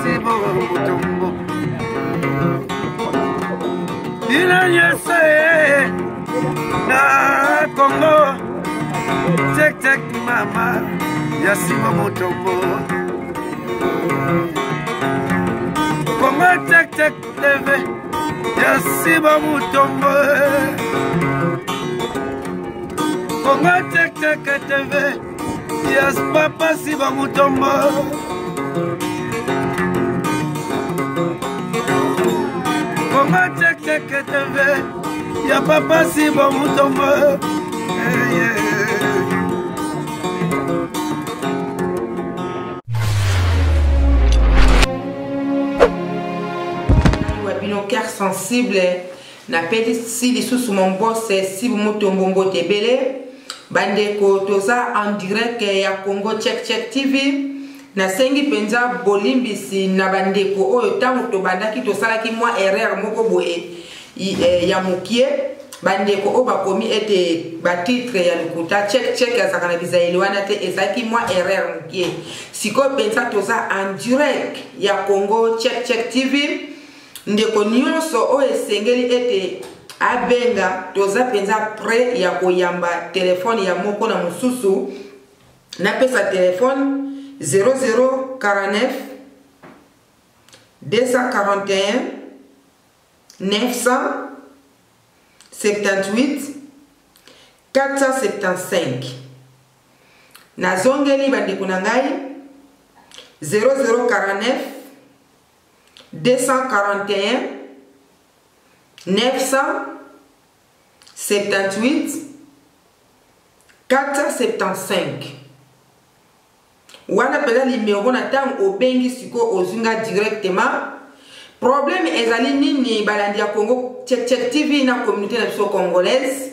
Sibo Mutombo. Bino nyonso ye na Congo tek tek mama ya Sibo Mutombo. Congo tek tek TV ya Sibo Mutombo. Congo tek tek TV Yes, papa Siba Mutombo. Congo tek tek TV ya papa Siba Mutombo. Hey, yeah. Bino cœur sensible Napesi lisusu mon boss Sibu Mutombo mbote ebele. Bandeko toza en direct ya Congo Check Check TV. Nasengi mpenza bolimbisi na bandeko oyo ntango tobandaki tosalaki mwa erreur moko boye eh, ya mokie bandeko oyo bakomi ete batitre ya lokuta check check azalaka na bizaleli wana te ezalaki mwa erreur mokie sikoyo mpenza toza en direct ya Congo Check Check TV Ndeko nionso oyo esengeli ete abenga, toza mpenza près ya koyamba telefone ya moko na mosusu. Napesa telefone 0049 241 978 475. Nazongeli bandeko na ngai 0049 241 978 475 wana mpenza limero na ntango obengi sikoyo ozwi nga directement problème ezali nini balandi ya congo check check tv na communauté na biso congolaise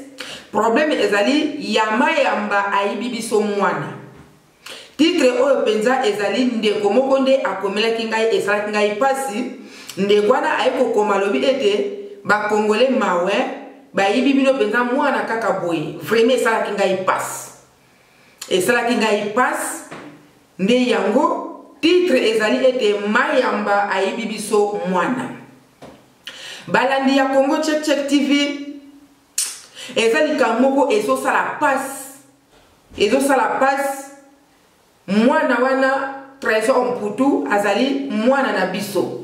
problème ezali yamayamba ayibi biso mwana Titre oyo penza ezali ndeko moko nde akomelaki ngai esalaki ngai pasi. Ndeko wana aye kokoma alobi ete ba congolais mawe bayibi bino penza mwana kaka boye. Vraiment esalaki ngai pasi. Esalaki ngai pasi nde yango titre ezali ete Mayamba ayibi biso mwana. Balandi ya Congo Check Check TV eza likambo moko ezosala pasi. Ezosala pasi mwana wana Tresor Mputu azali mwana na biso,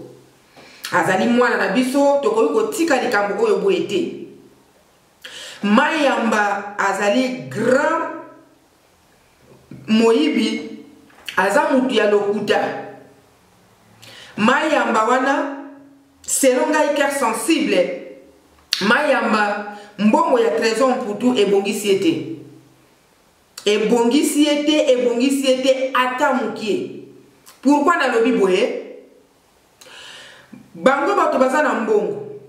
azali mwana na biso, tokoki kotika likambo oyo boye te. Mayamba azali grand moyibi, aza mutu ya lokuta. Mayamba wana selon ngai cœur sensible, Mayamba mbongo ya Tresor Mputu ebongisi ye te. Ebongisi ye te, ebongisi ye te ata mukie. Pourquoi nalobi boye? Bango bato baza na mbongo.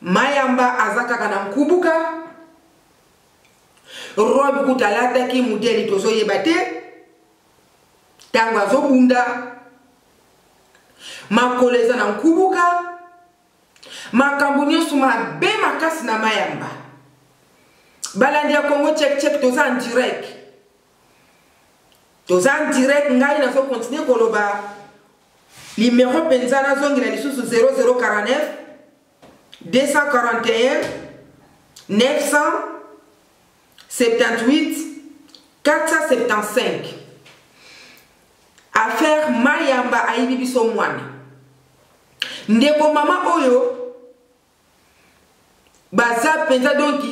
Mayamba aza kaka na nkubuka. Robe kuta alataki modeli tozoyeba te. Tango azobunda. Makolo eza na nkubuka. Makambo nyonso mabe makasi na Mayamba. Balandi ya Congo check check toza en direct. Toza en direct ngai nazo continuer koloba numero penza nazongela lisusu 0049 241 978 475. Affaire Mayamba ayibi biso mwana. Ndeko mama oyo baza penza donc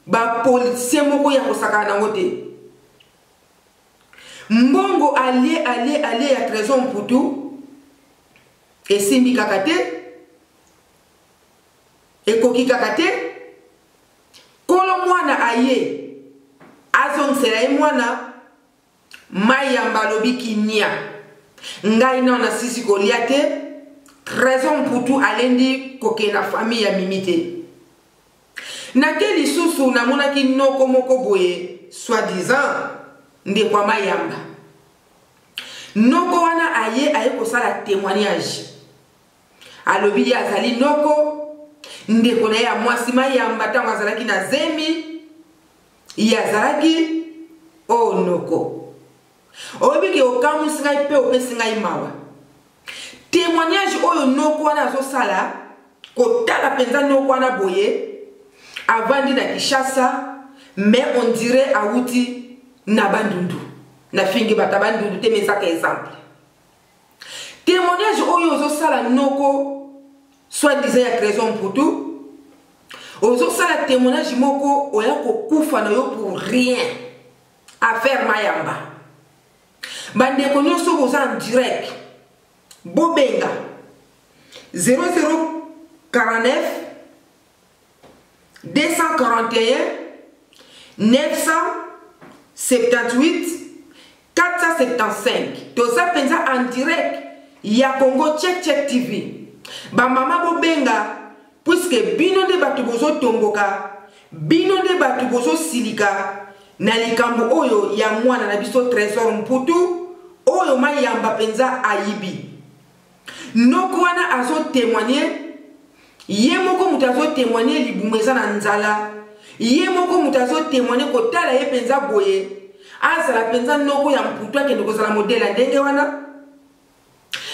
ba politicien moko ya kosakana nango te. Mbongo alie alie alie ya Trésor Mputu esimbi kaka te, ekoki kaka te. Kolo mwana aye azongisela ye mwana. Mayamba alobi kinia. Ngai nao nasisi kolia te. Trésor Mputu alendi kokende na famille ya Mimi te. Nake lisusu namonaki noko moko boye soi-disant ndeko ya Mayamba. Noko wana aye aye kosala témoignage. Alobi ye azali noko ndeko na ye ya mwasi Mayamba ntango azalaki na zemi. Ye azalaki oh noko. Oyebi ke okamwisi ngai mpe opesi ngai mawa. Témoignage oyo noko wana azosala, kotala mpenza noko wana boye, avandi na Kinshasa, mais on dirait awuti na Bandundu. Nafingi bato ya Bandundu te, mais ezaka exemple. Témoignage oyo ozosala noko, soit disant ya Trésor Mputu, ozosala témoignage moko oya kokufa na yo pour rien. Affaire Mayamba. Bandeko nyonso boza en direct, bobenga 0049 241 978 475. Toza mpenza en direct ya Congo Check Check TV. Bamama bobenga, puisque bino nde bato bozotomboka, bino nde bato bozosilika na likambo oyo ya mwana na biso Trésor Mputu, oyo Mayamba mpenza ayibi. Noko wana azotémoigner, ye moko moto azotémoigner, libumu eza na nzala, ye moko moto azotémoigner. Kotala ye mpenza boye, azala mpenza noko ya Mputu, akende kozala modele ya ndenge wana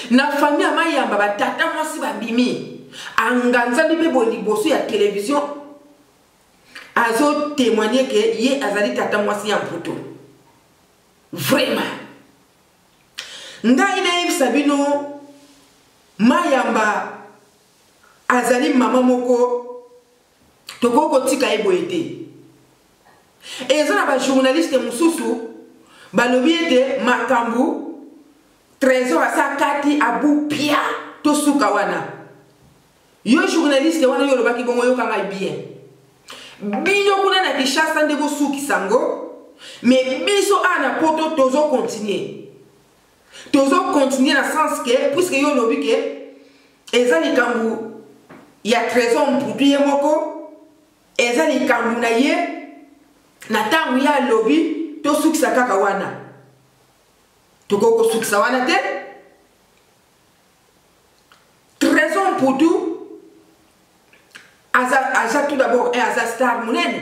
na famille ya Mayamba. Batata mwasi babimi anganzambi mpe boye liboso ya télévision, azotémoigner ke ye azali tata mwasi ya Mputu. Vraiment, ngai nayebisa bino, Mayamba azali mama moko tokoki kotika ye boye te. Eza na bajournaliste mosusu balobi ete makambo Trésor asa kati abu pia, tosuka wana. Yo journaliste wana, yo olobaki bongo, yoka ngai bien. Bino kuna na Kinshasa nde bosukisa ngo, mais biso awa na Poto tozocontinuer, tozocontinuer na sens ke puisque yo olobi ke eza likambo ya Trésor Mputu ye moko, eza likambo na ye, na ntango ye alobi tosukisa kaka wana, tokoki kosukisa wana te. Trésor Mputu aza, aza tout d'abord un, aza star monene.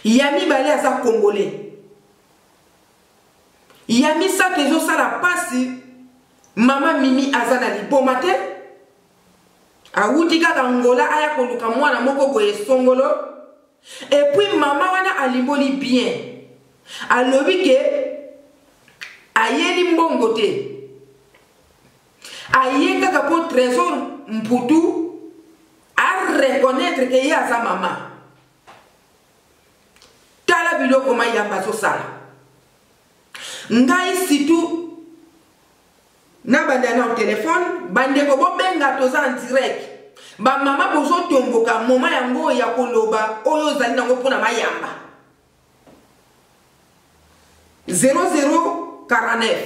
Ya mibale, aza Congolais. Ya misato, ezosala mpasi, mama Mimi aza na liboma te, awuti kaka Ngola aya koluka mwana moko boye songolo. Et puis mama wana alimboli bien, alobi ke ayeli mbongo te, aye kaka mpo Trésor Mputu areconnaître ke ye aza mama. Tala biloko Mayamba azosala. Ngai situ nabanda na telefone. Bandeko bobenga, toza en direct. Bamama bozotomboka, moma yango ya koloba oyo ozali nango mpona Mayamba. 0049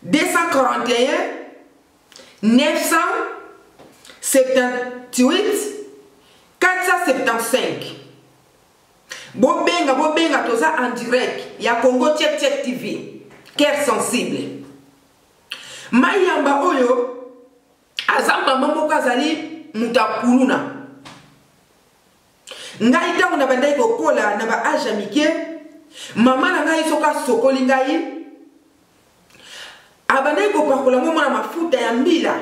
241 978 475. Bobenga, bobenga, toza en direct ya Congo Check Check TV. Cœur sensible. Mayamba oyo aza mama moko, azali moto akuluna. Ngai ntango na bandaki kokola na ba âge ya mike, mama na ngai soki asokoli ngai, abandaki kopakola ngo mwana mafuta ya mbila.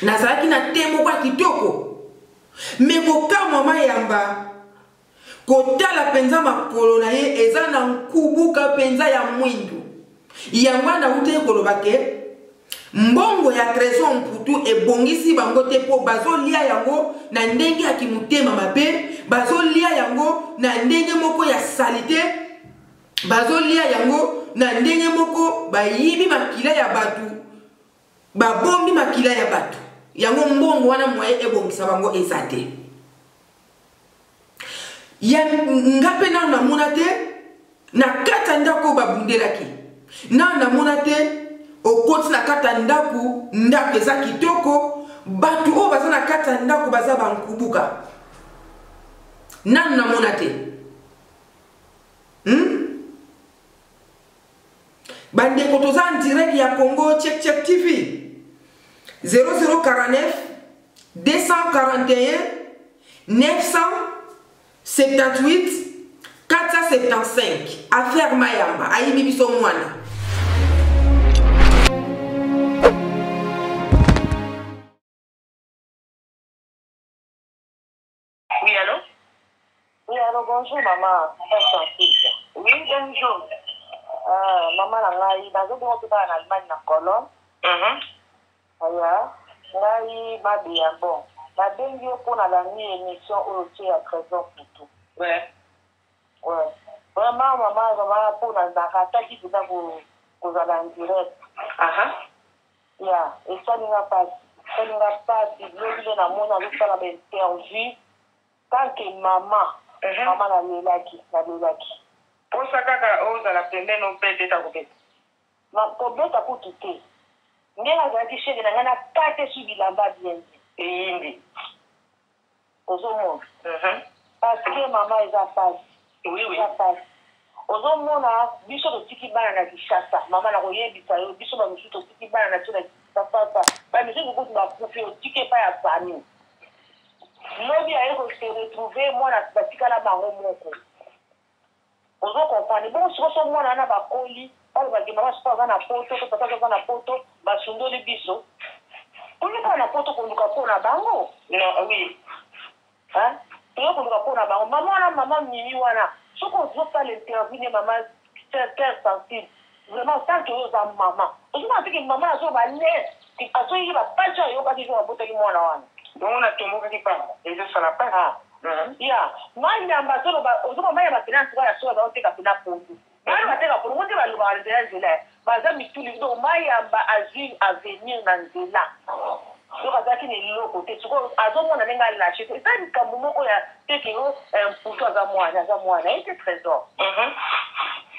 Nazalaki na te moko ya kitoko, me kokamwa, Mayamba, kotala mpenza makolo na ye eza na nkubuka mpenza ya mwindu. Yango wana awutaki koloba ke mbongo ya Trésor Mputu ebongisi bango te, mpo bazolia yango na ndenge ya kimotema mabe, bazolia yango na ndenge moko ya saleté, bazolia yango na ndenge moko bayibi makila ya bato, babombi makila ya bato. Yango mbongo wana, moye ebongisa bango eza te. Ya nga mpe nano namona te na kati ya ndako oyo babundelaki. Nano namona te okoti na kati ya ndako, ndako eza kitoko, bato oyo baza na kati ya ndako baza bankubuka. Nano namona te, Bandeko, toza en direct ya Congo Check Check TV. 0049 241 978. 75 affaire Mayamba ayibi biso mwana. Oui, allô Oui, allô, bonjour, maman. Très sensible. Oui, bonjour. Ah, maman na ngai, nazobongo mpe kaka na Allemagne na Cologne. Aya, ngai mabeya bon. Nabengi yo mpo nalandi émission oyo otie ya Trésor Putu. Ouais. Ouais. Vraiment, maman, vraiment, mpo narataki mpenza kozala en direct. Ya, esali nga pasi. Esali nga pasi. Lobi nde namoni azosala ba interview. Tant que mama, mama nalelaki, nalelaki. Posa kaka ozala pembeni obeta eta kobeta. Ma, kobeta kutu te. Ndenge azalaki shege na ngai nakate su bilamba bien bien. Eyindi. Ozomona. Parce que mama eza pasi. Oui, oui. Eza pasi. Ozomona biso totiki bana na Kinshasa. Mama nakoyebisa yo biso ba misusu totiki bana na biso na Kinshasa. Ba misusu kutu bakufi otiki epai ya famille. Lobi aye ko se retrouver mwana batikala bango moko. Ozo comprendre? Bongo sikoyo so mwana wana bakoli baloba ke mama sikoyo aza na poto to tata aza na poto basundoli biso. Toye kaka na poto koluka mpo na bango. Non, oui. Hein? Toye koluka mpo na bango. Mama wana mama Mimi wana soki ozosala interview ne mama cœur sensible vraiment tant que oyo oza mama ozomona te ke mama azoloba ne azoyeba pasi oyo ayokaki jour abotaki mwana wana. Bongo natombokaki pamba ezosala pasi. Ah. Ya mayamba azoloba ozomona mayamba pena ntuka ya solo azoteka pena pondu. Bana bateka pondu ngo nde balobaka na nzela nzela baza mituli donc mayamba azwi avenir na nzela. Donc azalaki na eloko te sikoyo azomona ndenge alache te eza likambo moko ya te ke yo mputu aza mwana aza mwana ye te Trésor.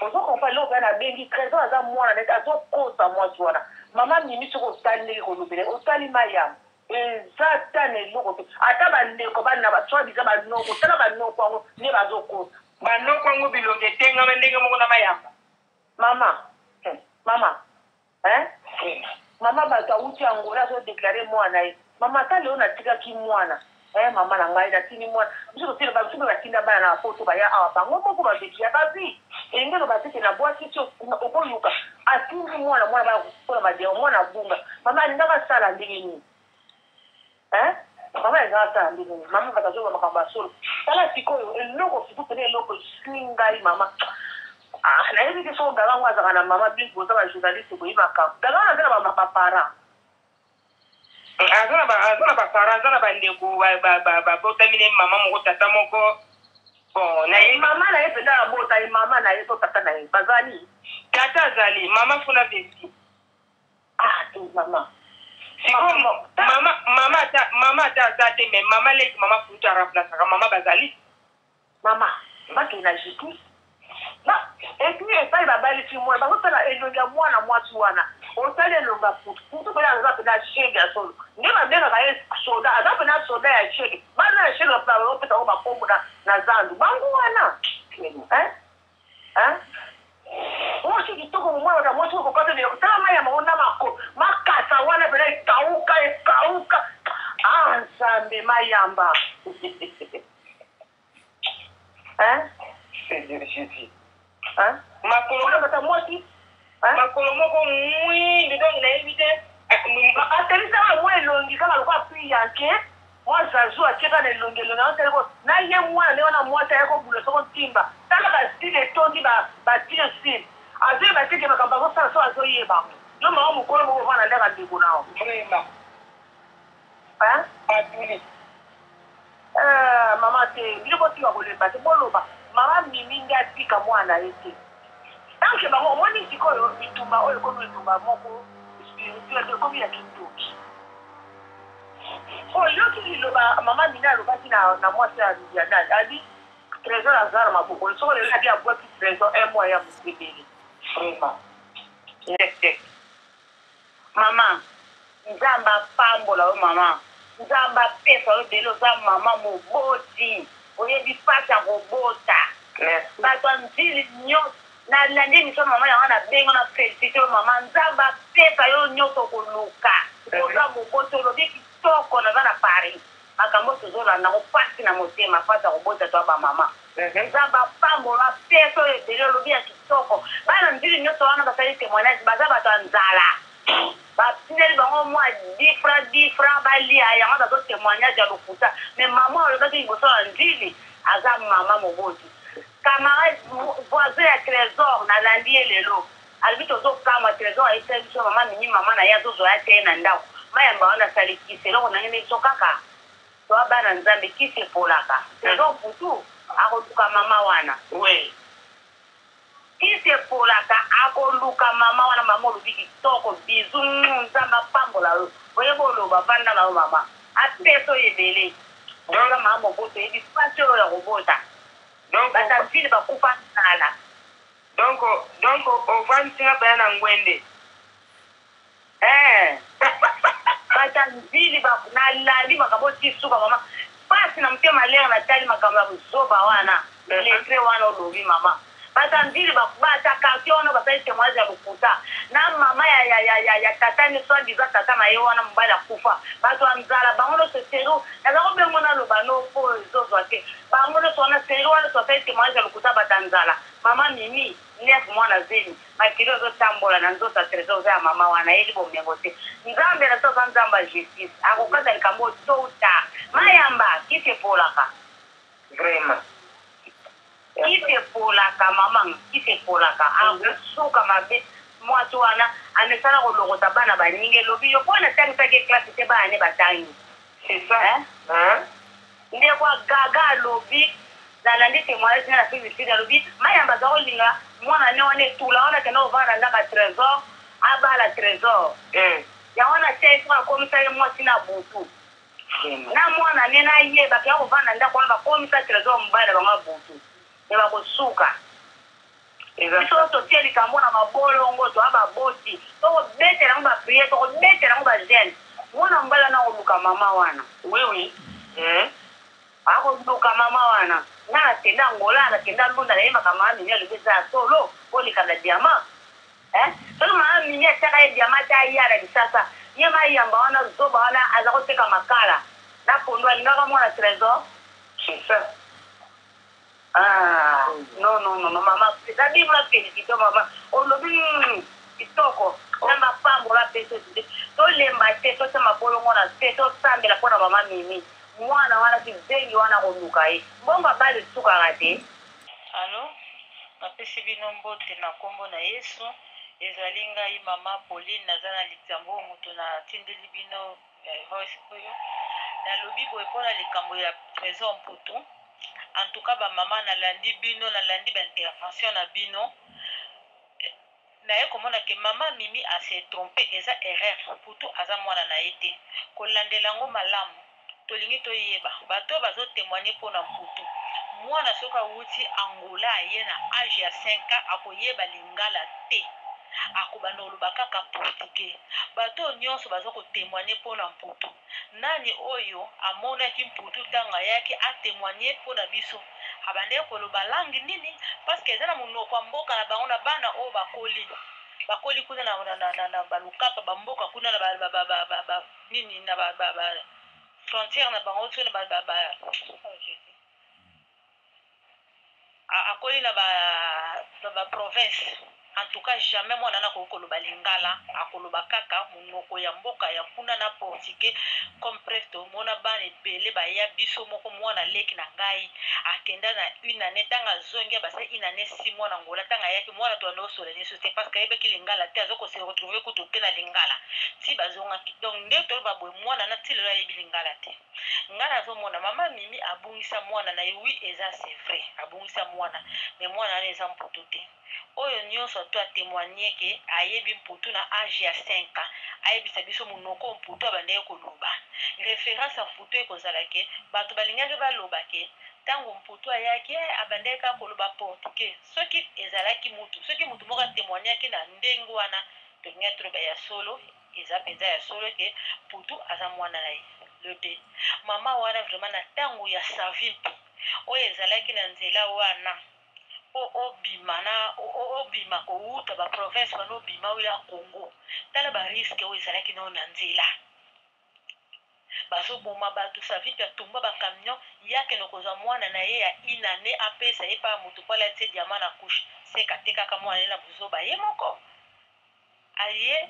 Ozo comprendre eloko ya nabengi Trésor aza mwana nete azokosa mwasi wana. Mama Mimi soki otali ndenge kolobela otali mayamba eza ata na eloko te ata bandeko bana ba soit disant banoko tala banoko yango nde bazokosa. Banoko yango bilongi etengama ndenge moko na mayamba. Mama, mama, hein? Mama bato awuti Angola azo déclarer mwana ye. Mama ata lelo natikaki mwana. Eh mama na ngai natindi mwana. Biso totinda ba biso mpe batinda bana na poto baya awa bango moko babeti ya bavi. Elingi eloba te ke nabwaki ti okoluka. Atindi mwana mwana baya kokola madero mwana abunga. Mama alingaka asala ndenge nini? Hein? Mama alingaka asala ndenge nini? Mama bato azoloba makambo ya solo. Tala sikoyo eloko surtout pene eloko eswi ngai mama. Ah, nayebi te soko gaga yango azalaka na mama bino boza ba journaliste boyebi makambo. Gaga wana aza na ba parents. Aza na ba parents, aza na bandeko babotami ne mama moko tata moko. Bon, na ye mama na ye mpenza abota ye mama na ye to tata na ye bazali. Tata azali, mama funa vesti. Ah, te mama. Sikoyo mama mama ata mama ata aza te mais mama leki mama futu aremplaçaka mama bazali. Mama, bakende na justice. Ba, et puis epai babalisi mwana bazotala elongi ya mwana mwasi wana otali elongi ya putu putu mpena aza mpena shege ya solo nde babengaka ye soda aza mpena soda ya shege bana ya shege bazopesa bango bakombo na zandu bango wana. Hein? Hein? Mwasi kitoko momwana na mwasi okokata biloko tala mayamba ngo na mako makasa wana mpena ekauka ekauka. Ah Nzambe mayamba. Hein? Seigneur Jésus. Hein? Makolo Mwana bata mwasi. Hein? Makolo moko mwindu donc nayebi te. Atelisaka mwa elongi kaka lokola pi yanke mwa zazu atieka na elongi elongi yango tele ko na ye mwana nde wana mwasi aye kobula soko ntimba tala bastyle etondi batire style azoyeba te ke makambo azosala so azoyeba yango yo mama mokolo moko ovanda ndaka ndeko na yo. Vraiment. Hein? Atuli. Mama te bino botika kolemba te boloba mama Mimi nde atika mwana ye te tant que bango omoni sikoyo bitumba oyo ekomi bitumba moko spirituel ekomi ya kindoki. Oyoki liloba mama Mimi alobaki na mwasi ya nani abi Trésor aza na maboko soko lelo abi abwaki Trésor un mois ya mosebele vraiment. Mama, Nzambe apambola yo mama. Nzambe apesa yo ebele oza mama moboti. Oyebi pasi ya kobota. Merci. Bato ya nzili nyonso nalandi émission mama yango na bengo na félicité yo mama. Nzambe apesa yo nyonso koluka. Oza moboti olobi kitoko naza na Paris. Makambo tozolanda ngo pasi na motema pasi ya kobota to ba mama. Nzambe apambola apesa oyo ebele olobi ya kitoko. Bana Ndjili nioso wana basali temoignage baza bato ya nzala. Batindeli bango mua 10 francs 10 francs balia yango bazo temoignage ya lokuta. Mais maman alobaki liboso ya Ndjili aza maman moboti. Camarade voisin ya Tresor nalandi ye lelo alobi tozo kamwa Tresor ayebisaki biso maman Mimi maman naye azozwa ye te na ndaku. Mayamba wana asali kisi eloko nange nde biso kaka Toa bana nzambe kisi epolaka. Trésor Mputu akoluka mama wana. Oui. Kisi epolaka akoluka mama wana mama olobi kitoko bisous mum nzambe apambola yo oyebi oloba vanda na yo mama apesa oyo ebele oza mama moboti oyebi pasi oyo ya kobota Donc ba tantine bakufa nzala. Donc donc ovandisi nga pena na ngwende. Eeh bata nzili ba nalandi makambo ti suka mama pasi na motema lere natali makambo ya buzoba wana illettre wana olobi mama bata nzili ba bata quartier wana basali temoignage ya lokuta na mama ya ya ya ya, ya tata ni soit disant tata na ye wana mobali akufa bato ya nzala bango nyonso serie naza kobengo naloba no po ezozwa te bango nyonso wana serie wana nyonso basali temoignage ya lokuta bata nzala mama mimi 9 mois na zemi Makila ozo tambola na nzoto ya tresor oza ya maman wana ayeli bomengo te nzambe na biso aza nzambe ya justice akokata likambo oyo tot ou tard mayamba kisi epolaka. Vraiment. Kisi epolaka maman kisi epolaka akosuka mabe mwasi wana amesana kolokota bana baninga elobi yo po natangisaki ye classe te bana ne batangi C'est ça. Hein? Hein? Ndeko ya Gaga alobi nalandi temoignage naye na Afrique du Sud alobi Mayamba aza kolinga mwana ne wana etula wana akenda kovanda na ndako ya Tresor abala Tresor yango wana atia ye soki akomisa ye mwasi na butu na mwana ne na ye bakeya kovanda na ndako wana bakomisa Tresor mobali na bango ya butu mais bakosuka biso totie likambo na mabolongo toa baboti tokobetela yango ba prière tokobetela yango ba jeune mwana mobali wana akoluka mama wana oui oui mm. akoluka mama wana nga nakenda Angola nakenda Lunda nayebaka mama Mimi alobi eza ya solo po likambo ya diamant eh soki mama Mimi atiaka ye diamant te aya na Kisasa ye mayamba wana zoba wana aza koteka makala na pondu alingaka mwana Tresor c'est ça Ah non non non maman eza bino na felicite maman olobi hum kitoko nzambe apambola apesa ebele tolemba te totia mabolongo na se tosambela pona maman mimi mwana wana kizengi wana akoluka ye mbongo ya bale esukaka te. Allo, napesi bino mbote na kombo na Yesu. Ezali ngai mama Pauline, naza na likambo oyo moto natindeli bino voice oyo. Nalobi boye pona likambo ya Tresor Mputu. En tout cas ba maman nalandi bino, nalandi ba intervention na bino. Naye komona ke maman Mimi a se tromper, eza erreur. Mputu aza mwana na ye te. Kolandela yango malamu, tolingi toyeba bato oyo bazo temoigner pona Mputu. Mwana soki awuti Angola aye na age ya 5 ans akoyeba lingala te. Akobanda koloba kaka portugais. Bato oyo nionso baza ko temoigner pona Mputu, Nani oyo amonaki Mputu tango ayaki a temoigner po na biso? Abandaki koloba langue nini? Parce que eza na munoko ya mboka na bango na bana oyo bakoli bakoli kuna na na na na ba Lukapa ba mboka kuna na ba ba ba ba ba ba nini na ba ba ba frontière na bango soki na ba ba ba oh Jesus. Akoli na ba na ba province en tout cas jamais mwana wana akoki koloba lingala akoloba kaka munoko ya mboka ya kuna na portugais comme preuve tomona bana ebele baya biso moko mwana leki na ngai akenda na une annee tango azongi abasa une annee six mois na Angola tango ayaki mwana tobanda kosola lisusu te parce que ayebaki lingala te azo ko se retrouver kutu te na lingala ti bazongaki donc nde toloba boye mwana na ti lelo ayebi lingala te. Nga nazo mona maman mimi abungisa mwana naye oui eza c'est vrai abungisa mwana mais mwana wana eza mputu te oyo nionso atu a temoigne ke ayebi mputu na age ya 5 ans ayebisa biso munoko oyo mputu abandaki koloba reference ya mputu ekozala ke batu balingaki baloba ke tangu mputu ayaki eh abandaki kaka koloba portugais soki ezalaki mutu soki mutu moko a temoignaki na ndenge wana tolingaki toloba ya solo Eza penza ya solo ke Mputu aza muana na ye le de maman wana vraiment na tangu ya Savimpi oyo ezalaki na nzela wana po obima na obima kowuta ba province wana obima oya Congo tala ba risque oyo ezalaki nao na nzela. Bazoboma bato, Savimbi atumba ba camion, ye akende kozwa mwana na ye ya une annee apesa ye epai ya moto po alatisa ye diamant na couche. Seke atekaka mwana na ye na buzoba ye moko. Aye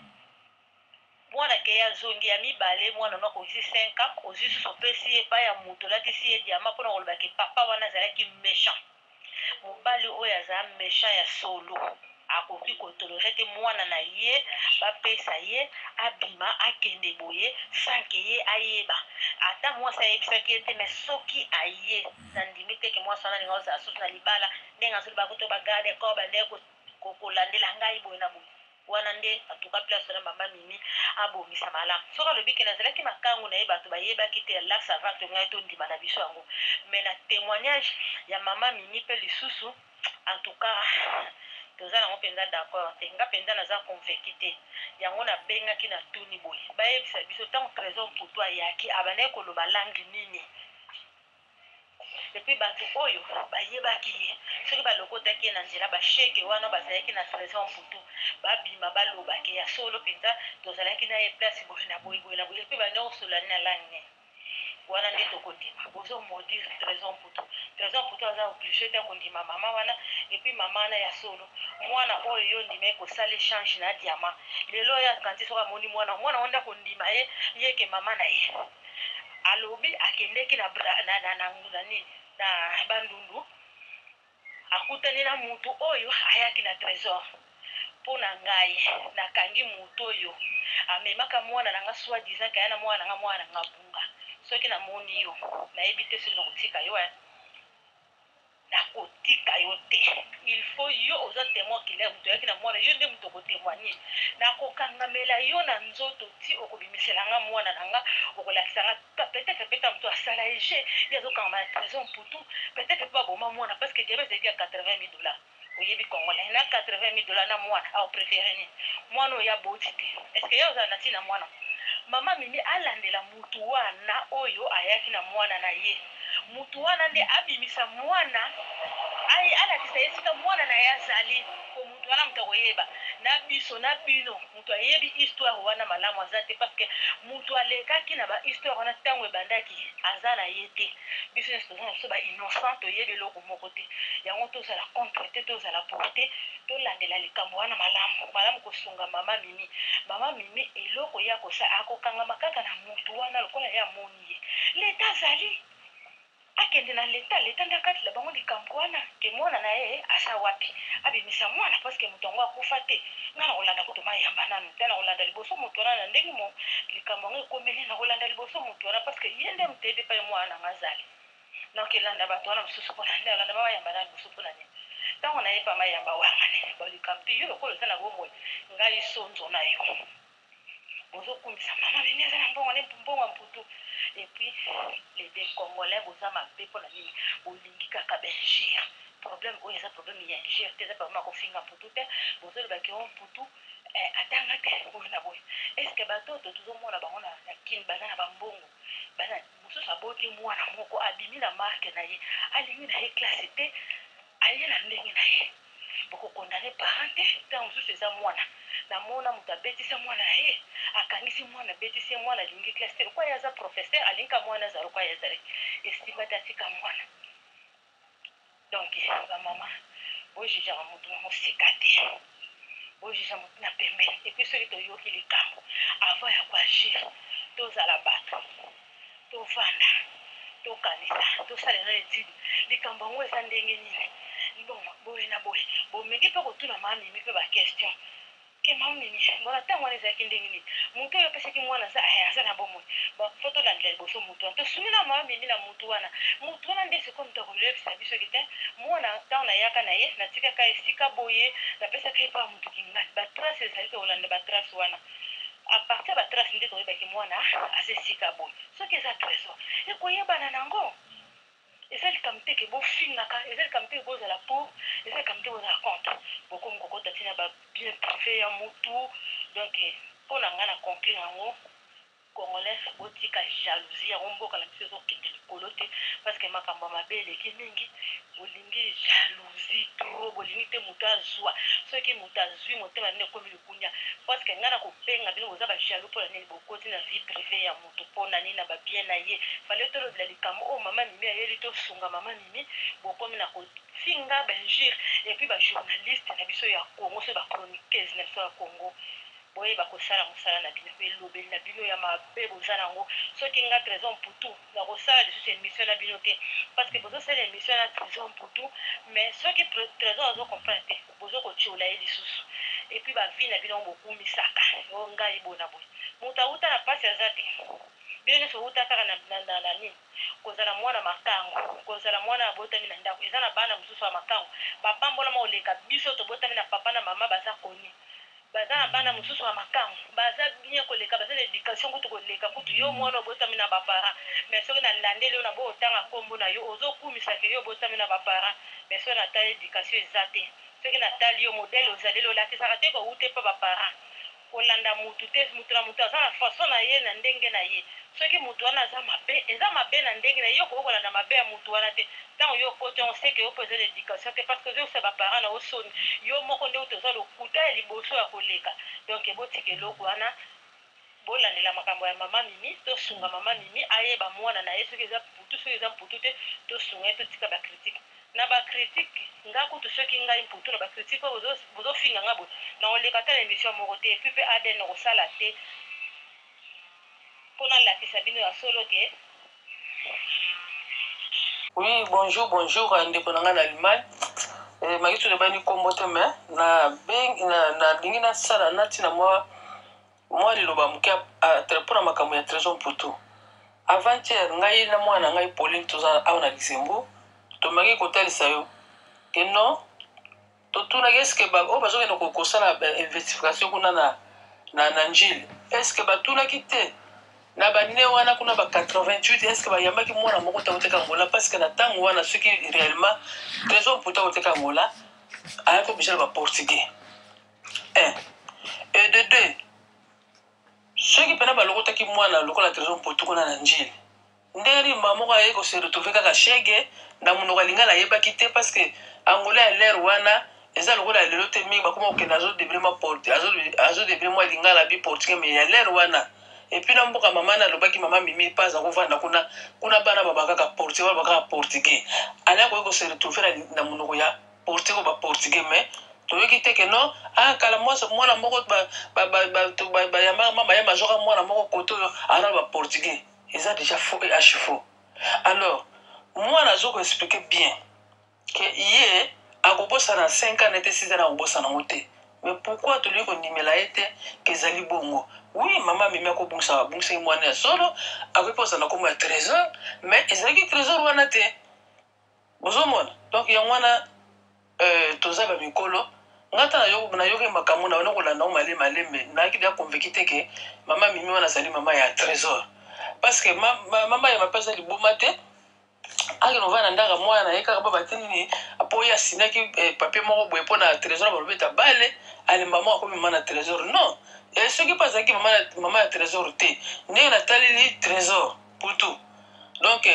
mwana akeyi azongi ya mibale mwana no akokisi 5 ans ozwi lisusu opesi ye epai ya moto olatisi ye diamant pona koloba ke papa wana azalaki mechant. Mobali oyo aza mechant ya solo akoki ko tolerer te mwana na ye bapesa ye abima akende boye sans que ye ayeba ata mwasi ayebisaki ye te mais soki aye na ndimi te ke mwasi wana alinga ozala susu na libala ndenge azoloba kutu ba garde corps bandeki kolandela ngai boye na boye. Wana nde en tout cas place wana mama Mimi abongisa malamu. Soki alobi ke nazalaki makangu na ye batu bayebaki te là ça va tolingaki tondima na biso yango. Mais na temoignage ya mama Mimi pe lisusu en tout cas toza nango penza d'accord te. Nga penza naza convaincu te. Yango nabengaki na tuni boye bayebisa biso tango Tresor Mputu ayaki abandaki koloba langue nini? Et puis batu oyo bayebaki ye soki balokotaki ye na nzela ba chegue wana bazalaki na Tresor Mputu babima baloba ke ya solo penza tozalaki na ye place boye na boye boye na boye et puis bande kosolola na langue nini wana nde tokondima bozo maudire Tresor Mputu Tresor Mputu aza oblige te kondima mama wana et puis mama wana ya solo mwana oyo yo ondimaki kosala echange na diamant lelo oyo akanisi soki amoni mwana mwana wana nde akondima ye ye ke mama na ye Alobi akendeki na na na na nini na Bandundu akutani na mutu oyo ayaki na tresor po na ngai nakangi mutu oyo amemaka mwana na nga soit disant ke aya na mwana na nga mwana na nga abunga soki namoni yo nayebi te soki nakotika yo eh. Nakotika yo te il faut yo oza temoin oculaire mutu oyaki na mwana yo nde mutu oko temoigner nakokangamela yo na nzoto ti okobimisela nga mwana na nga okolakisa nga peut etre pe ta mutu asala ye jeu ye azokangama na tresor mputu peut etre pe baboma mwana parce que diabète ezalaki ya 80.000 dollars oyebi congolais na 80.000 dollars na mwana ako prefere nini mwana oyo ye aboti te est ce que ye ozala na tina mwana mama mimi alandela mutu wana oyo ayaki na mwana na ye Mutu wana nde abimisa muana alakisa ye esika muana na ye azali po mutu wana mutu akoyeba na biso na bino mutu ayebi histoire wana malamu aza te parce que mutu alekaki na ba histoire wana tangu ebandaki aza na ye te biso nionso toza na biso ba innocent toyebi eloko moko te yango tozala contre te tozala pour te tolandela likambo wana malamu malamu kosunga mama mimi mama mimi eloko ye akosala akokangama kaka na mutu wana lokola ye amoni ye leta azali akende na leta leta nde akatela bango likambo wana ke mwana na ye aza wapi abimisa mwana parce que moto yango akufa te nga na kolanda kutu mayamba nanu te na kolanda liboso moto wana na ndenge mo likambo yango ekomeli na kolanda liboso moto wana parce que ye nde moto ayebi epai mwana na nga azali donc elanda bato wana mosusu mpona nde alanda mayamba na liboso mpona nini ntango na ye pa mayamba wangane balikambo te yo lokola oza na bomoi ngai sonzo na yo Bozo kumisa mama mimi aza na mbongo ne mbongo ya mputu et puis les deux congolais boza mabe pona nini bolingi kaka ba injure problème oyo eza problème ya injure te eza problème ya kofinga mputu te bozoloba ke o mputu eh, atanga te boye na boye est ce que bato oyo tozomona bango na, na kin baza na bambongo baza mosusu aboti mwana moko abimi na marke na ye alingi na ye classe te aye na ndenge na ye Boko condamner parent te tango mosusu eza mwana na mona moto abetisa mwana na ye akangisi mwana abetisi ye mwana alingi classe te lokola ye aza professeur alingi ka mwana azala lokola ye azalaki esimba te atika mwana donc ba mama bo jugeaka moto na mosika te bo juge moto na pembeni et puis soki toyoki likambo avant ya ko agir tozala bato Tovanda, tokanisa, tosala nanu etude, likambo yango eza ndenge nini? Bon, boye na boye. Bomeki pe kotuna mama Mimi pe ba questions. Ke mama Mimi, bon na tango wana ezalaki ndenge nini? Mutu oyo opesaki mwana aza, eh, aza na bomoi. Bon, faut tolandela liboso mutu wana. Tosuni na mama Mimi na mutu wana. Mutu wana nde sikoyo mutu akoyebisa biso ke te, mwana tango nayaka na ye, natikaka ye esika boye, napesaka ye epai ya mutu kingani. Ba traces ezali, tokolanda ba traces wana. A partir ya ba trace nde tokoyeba ke mwana aza esika boye. Soki eza tresor ekoyebana nango. Eza likambo te ke bofingaka, eza likambo te ke bozala pour, eza likambo te bozala contre. Bokomi kokota ti na ba bien prive ya mutu. Donc pona nga na conclure yango. Congolais botika jalousie yango mboka na biso ezokende likolo te parce que makambo ya mabe eleki mingi. Bolingi jalousie trop, bolingi te moto azwa. Soki moto azwi motema bino ekomi likunya parce que ngai nakobenga bino boza ba jaloux mpo na nini bokoti na vie privee ya moto mpo na nini na ba bien na ye. Fallait tolobela likambo oyo mama Mimi ayeli tosunga mama Mimi, bokomi na kofinga ba injures et puis ba journalistes na biso ya Congo soki ba chroniqueuses na biso ya Congo. Boyeba kosala musala na bino elobeli na bino ya mabe boza na ngo soki nga Tresor Mputu nakosala lisusu emission na bino te parce que bozo sala emission na Tresor Mputu mais soki Tresor azo comprendre te bozo kotiola ye lisusu et puis ba vie na bino yango bokumisaka oh ngai boye na boye mutu awuta na pasi aza te bino nionso bowuta kaka na, na, na, na nini kozala mwana makangu kozala mwana abotami na ndako eza na bana mosusu ya makangu bapambolama koleka biso tobotami na papa na mama baza koni Baza na bana mususu ya makangu baza bien koleka baza na education kutu koleka kutu yo muana obotami na ba parents mais soki na landeli yo na bo otanga kombo na yo ozo kumisa ke yo obotami na ba parents mais soki na tali education eza te soki na tali yo modèle ozaleli olakisaka te ke owuta epa ba parents kolanda mutu te mutu na mutu aza na façon na ye na ndenge na ye soki mutu wana aza mabe eza mabe na ndenge na ye yo okoki kolanda mabe ya mutu wana te Tango yo okoti yango ce que yo pe oza na education te parce que ozo yokisa ba parents na yo soni yo moko nde kutu oza lokuta ya liboso ya koleka donc botika eloko wana bolandela makambo ya mama Mimi tosunga mama Mimi ayeba mwana na ye soki eza mputu soki eza mputu te tosunga ye totika ba critique na ba critique nga kutu soki ngai mputu na ba critique oyo bozo finga nga boye nakoleka ata na emission moko te epuis pe ADN nakosala te po nalakisa bino ya solo ke Oui, bonjour, bonjour, euh, ndeko na ngai na Allemagne. Eh, maki tolobani kombo te mais na bengi na nalingi nasala nati na mwa mwa liloba moke mpo na makambo ya Trésor Mputu. Avant-hier ngai na mwana na ngai Pauline toza awa na Luxembourg, tomaki kotalisa yo ke non Totunaki est ce que ba oyo bazokende kosala investigation kuna na na na Ndjili est ce que batunaki te na ba ne wana kuna ba 88 est ce que bayambaki mwana moko te akoteka Angola parce que na ntango wana soki réellement Trésor Mputu akoteka Angola ayaki oblige na ba portugais un et de deux soki mpena balokotaki mwana lokola Trésor Mputu kuna na Ndjili Ndenge nini mama moko aye ko se retrouver kaka chegue na munoko ya lingala ayebaki te parce que Angola ya l'heure wana eza lokola ya lelo te mingi bakoma kokende azo debrouiller mwa porte azo debrouiller mwa lingala bi portugais mais ya l'heure wana et puis na mboka mama na alobaki mama Mimi pas akovanda kuna kuna bana baba kaka portugais baba kaka portugais ale akoki ko se retrouver na, na munoko ya portugais ba portugais mais toyoki te ke non ah kala mwana moko bayambaka mama ye mazwaka mwana moko kote oyo ana ba portugais eza dejà faux et archi faux alors mwana azo ko expliquer bien que ye akobosana 5 ans nete 6 ans akobosana yango te mais pourquoi tolingi kondimela ye te ke ezali bongo oui mama mimi akobungisa abungisaki mwana ya solo akoki mpe kozala na nkombo ya trésor mais ezalaki trésor wana te Bozomona? Donc yango wana euh, toza ba mikolo. Nga ata nayoki makambo na wana kolanda yango malembe malembe, nayaki deja convaincu te ke mama Mimi wana azali mama ya Trésor. Parce que ma, ma, mama ya mape aza liboma te. Akende kovanda na ndako ya mwana na ye kaka ba bati nini po ye asinaki eh, papier moko boye mpo na Trésor balobeta bale alemba moko akomi mama na Trésor. Non, eh, soki mpe azalaki mama, mama ya Trésor te, ndenge nataleli Trésor Putu donc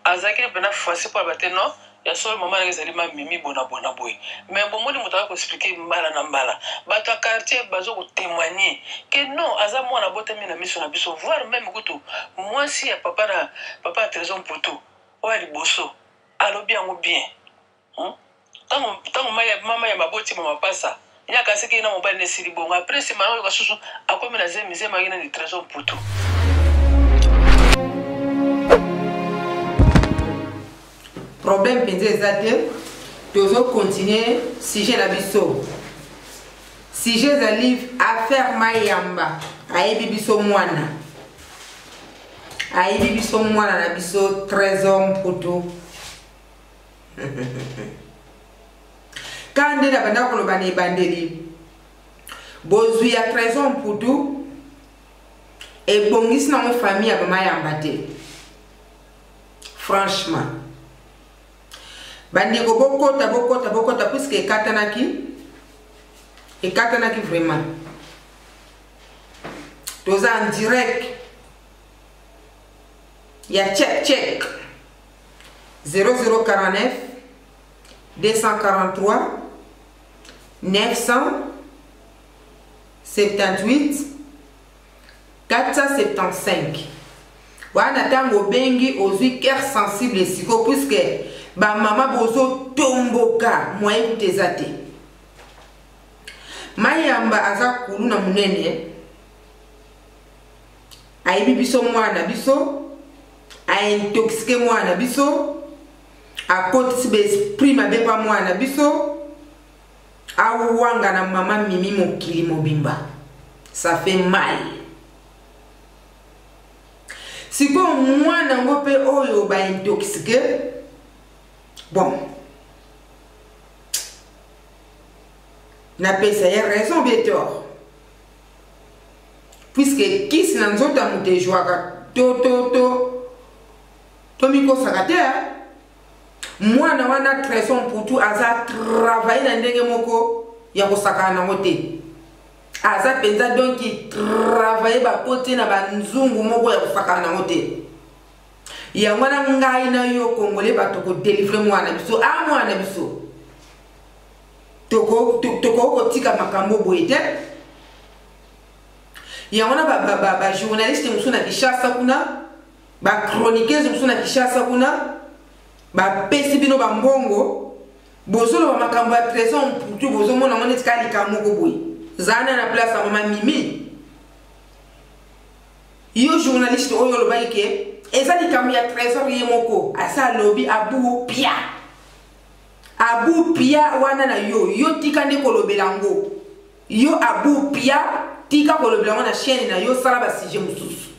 azalaki mpena facile mpo aloba te non ya solo mama nanga ezali ma mimi bona bona boye mais bomoni moto aza koexplike mbala na mbala bato ya quartier bazo kotémoigne ke non aza mwana abotami na miso na biso voire meme kutu mwasi ya papa na papa ya trésor mputu oyo ya liboso alobi yango bien ntango ntango mama ya maboti mama pasa ye akasaki ye na mobali na esili bongo apres nsima na oyoka susu akomi na zemi zemi ayaki nani trésor mputu problème mpenza eza te tozo continue sujet na biso sujet ezali affaire mayamba ayebi biso mwana ayebi biso mwana na biso trésor mputu Kaka nde nabanda koloba na ebandeli, bozwi ya Trésor Mputu ebongisi nango famille ya mama Yamba te. Franchement. Bandeko bokota bokota bokota puisque ekatanaki ekatanaki vraiment. Toza en direct. ya check check 0049 243 978 475. Wana ntango obengi ozwi cœur sensible siko, puisque bamama bozotomboka, moyen kuta eza te. Mayamba aza kuluna monene, ayebi biso mwana biso, aintoxike mwana biso, akotisi baesprit mabe mpa mwana biso, awanga na mama Mimi mokili mobimba. Ça fait mal. Sikoyo mwana yango mpe oyo baintoxike, bon, napesa ye raison bien tort, puisque kisi na nzoto ya moto ejwaka to to to tomikosaka te. Mwana wana Trésor Mputu aza travaille na ndenge moko ya kosakana nango te. Aza mpenza donc travaille, bakoti na banzungu moko ya kosakana nango te. Yango wana ngai na yo Congolais bato kodelivre mwana biso, a mwana biso tokoki kotika makambo boye te. Yango wana bajournaliste mosusu na Kinshasa kuna, bachroniqueuse mosusu na Kinshasa kuna, bapesi bino bambongo, bozoloba makambo ya Trésor Mputu, bozomona ngo neti kaka likambo moko boye. Zala na place ya mama Mimi. Yo journaliste oyo olobaki ke eza likambo ya Trésor, ye moko asa alobi abu pia abu pia wana na yo, yo tika nde kolobela yango. Yo abu pia, tika kolobela yango na chaîne na yo, sala basujet mosusu.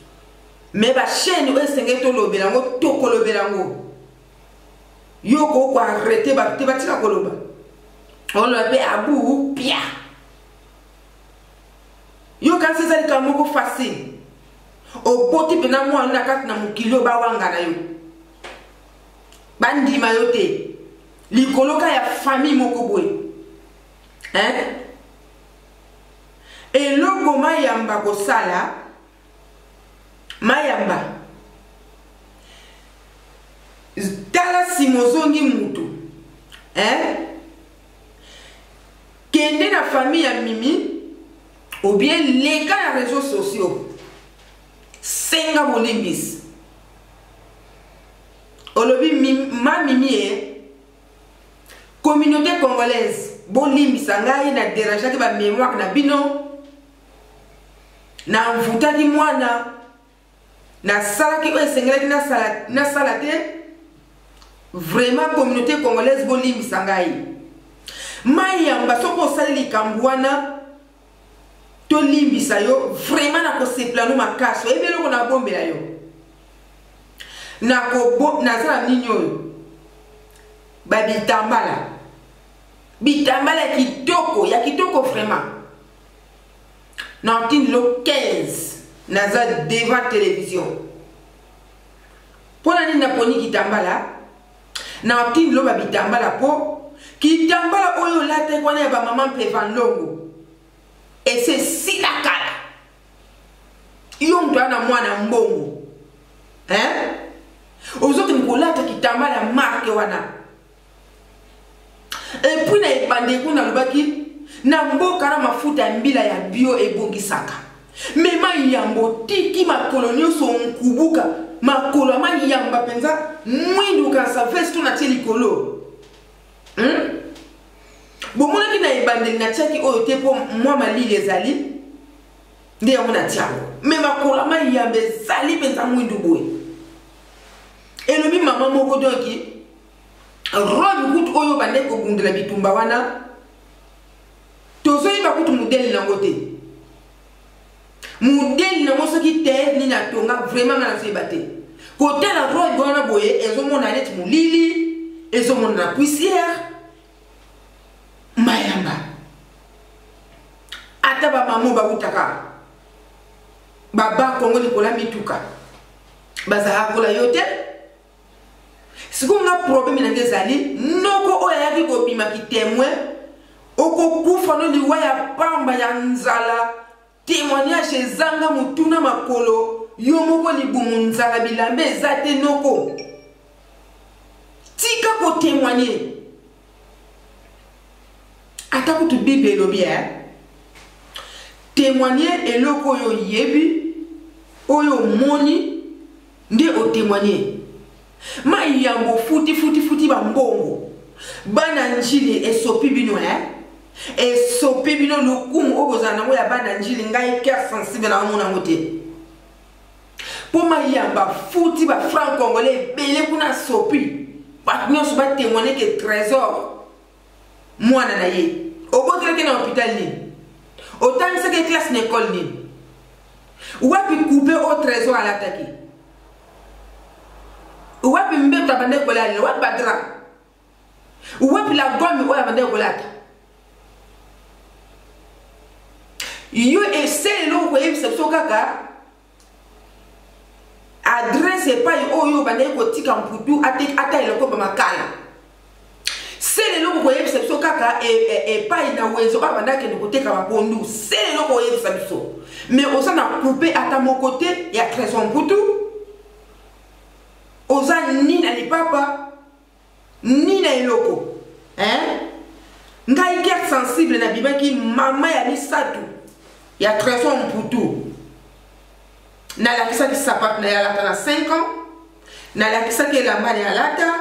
Me bachaîne oyo esengeli tolobela yango, tokolobela yango. Yo okoki koarrete bato te, batika koloba. Oloba mpe abu pia, yo kasi eza likambo moko facile. Oboti mpena mwana na kati na mokili oyo, bawanga na yo, bandima yo te likolo ka ya famille moko boye, hein? Eloko Mayamba kosala, Mayamba, tala nsima, ozongi mutu, hein? Kende na famille ya Mimi ou bien leka na réseaux sociaux, senga bolimbisi. Olobi ma Mimi e communauté congolaise, bolimbisa ngai na dérangeaki bamémoire na bino, na mvutaki mwana, nasalaki oyo esengelaki nasala te. Vraiment, communauté congolaise, bolimbisa ngai. Mayamba, soki osali likambo wana, tolimbisa yo vraiment, nakosepela no makasi. Oyebi eloko nabombela yo, naza na nini oyo, babitambala, bitambala ya kitoko, ya kitoko vraiment. Na ntindi lo 15 naza devant télévision. Mpo na nini naponi kitambala? Na ntindi lo babitambala, mpo kitambala oyo olataki wana ya bamama mpe vanlongo ese esila kala. Yo moto aya na mwana mbongo, hein? Ozokende kolata kitambala ya marque wana. Et puis na ebandeli kuna nalobaki na mboka na mafuta ya mbila ya bio ebongisaka. Me Mayamba otiki makolo nyonso nkubuka, makolo ya Mayamba mpenza mwindu, kansa veste to natie likolo, Bomonaki na ebandeli natiaki oyo te, mpo mwa malili ezali nde yango natia yango. Me makolo ya Mayamba ezali mpenza mwindu boye. Elobi mama moko, donki robe kutu oyo bande kobundela bitumba wana, tozoyeba kutu modele nango te, modele nango soki te nini atonga. Vraiment nga nazoyeba te. Kotala robe wana boye, ezomona neti molili, ezomona na poussière. Mayamba, ata bamamo bawutaka baba Kongo likolo ya mituka, bazalaka kola yo te. Sikoyo nga problème na nge ezali noko oyo ayaki kobima kitémoin. Okokufa no liwa ya pamba ya nzala, témoignage ezanga motuna makolo. Yo moko libumu nzala bilamba eza te noko. Tika ko témoigner. Ata kutu Bible elobi eh. Témoigner eloko oyo oyebi, oyo omoni nde o témoigner. Mai yambo futi futi futi ba mbongo. Bana njili esopi bino eh. Esopi bino lokumu oyo bozala nango ya bana njili ngai cœur sensible na omona yango te. Mpo mayamba futi ba franc congolais ebele kuna sopi. Bato nyonso ba témoigner que trésor mwana na ye. Obotelaki na hôpital nini? Otangisaki classe na école nini? Wapi coupe oyo trésor alataki? Wapi mbeto abandaki kolala? Wapi ba drap? Wapi la gomme oyo abandaki kolata? Yo esele eloko koyebisa biso kaka adresse epai oyo obandaki kotika mputu ata eloko bamakala. Sele eloko koyebisa biso kaka epai na wenze oyo abandaki kende koteka bapondu. Sele eloko koyebisa biso. Mais oza na coupe ata moko te ya Trésor Mputu. Oza ni na lipapa ni na eloko. Hein? Ngai cœur sensible na bimaki mama ya misato ya Trésor Mputu. Nalakisaki sapatu na ye alata na 5 ans. Nalakisaki elamba na ye alata.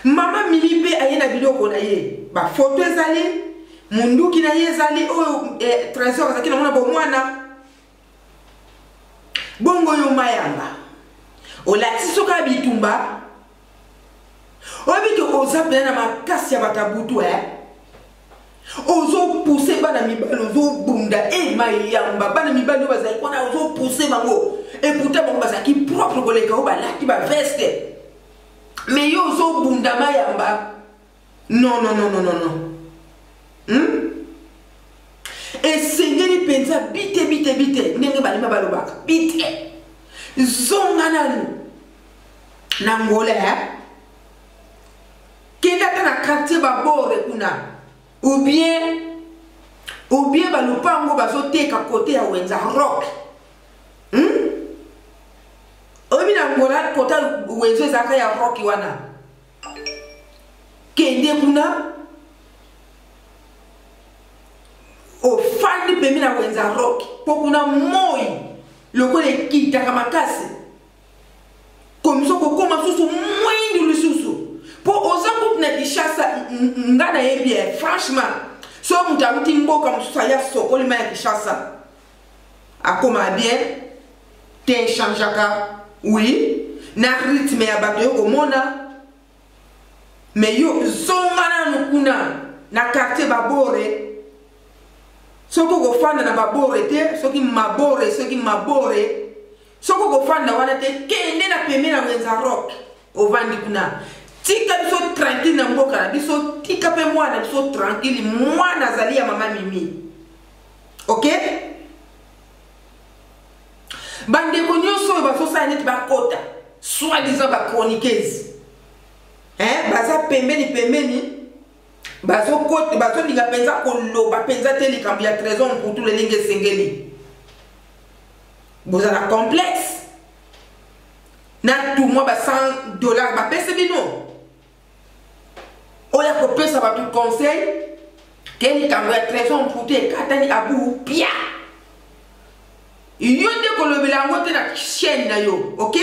Mama Mimi mpe aye na biloko na ye, ba photo ezali, munduki na ye ezali oyo eh, Trésor azalaki nango na bomwana. Bongo yo Mayamba olakisi soki ya bitumba, oyebi ke oza mpenza na makasi ya bato ya butu eh? Ozopousse bana mibali, ozobunda e eh, Mayamba, bana mibali oyo bazalaki wana ozopousse bango, eputa bango bazalaki propre koleka oyo balati ba veste, mais yo ozobunda Mayamba. Non, non, non, non, non, non. Esengeli mpenza bite bite bite, ndenge balima balobaka bite. Zonga nanu na Angola, eh? Kende ata na quartier babore kuna, ou bien balupango bazoteka kote ya wenza rock. Oyebi na Angola kota wenza ezalaka ya rock wana. Kende kuna ofandi pembe na wenza rock, po kuna moi lokola ekitaka makasi, komiso kokoma susu mwindu lisusu, po oza kutu na Kinshasa. Nga nayebi ye franchement, so moto awuti mboka mosusu aya sokoli mai ya Kinshasa akoma bien te, changeaka oui na rythme ya bato yo komona. Mais yo zonga nanu kuna na quartier babore, soki okofanda na babore te, soki mabore, soki mabore, soki okofanda wana te, kende na pembe na wenza rock, ovandi kuna. Tika biso tranquille na mboka na biso, tika pe mwana biso tranquille, mwana azali ya mama Mimi. Ok? Bandeko nyonso oyo bazosala neti bakota, soi-disant ba chroniqueuse, hein, baza pembeni pembeni, bazolinga mpenza koloba mpenza te likambo ya Trésor Mputu lelingi esengeli. Bozala complexe na tumwa ba $100 bapesi bino oyo akopesa bato conseil ke likambo ya Trésor Mputu ekatani abu pia. Yo nde kolobela yango te na chaîne na yo, ok?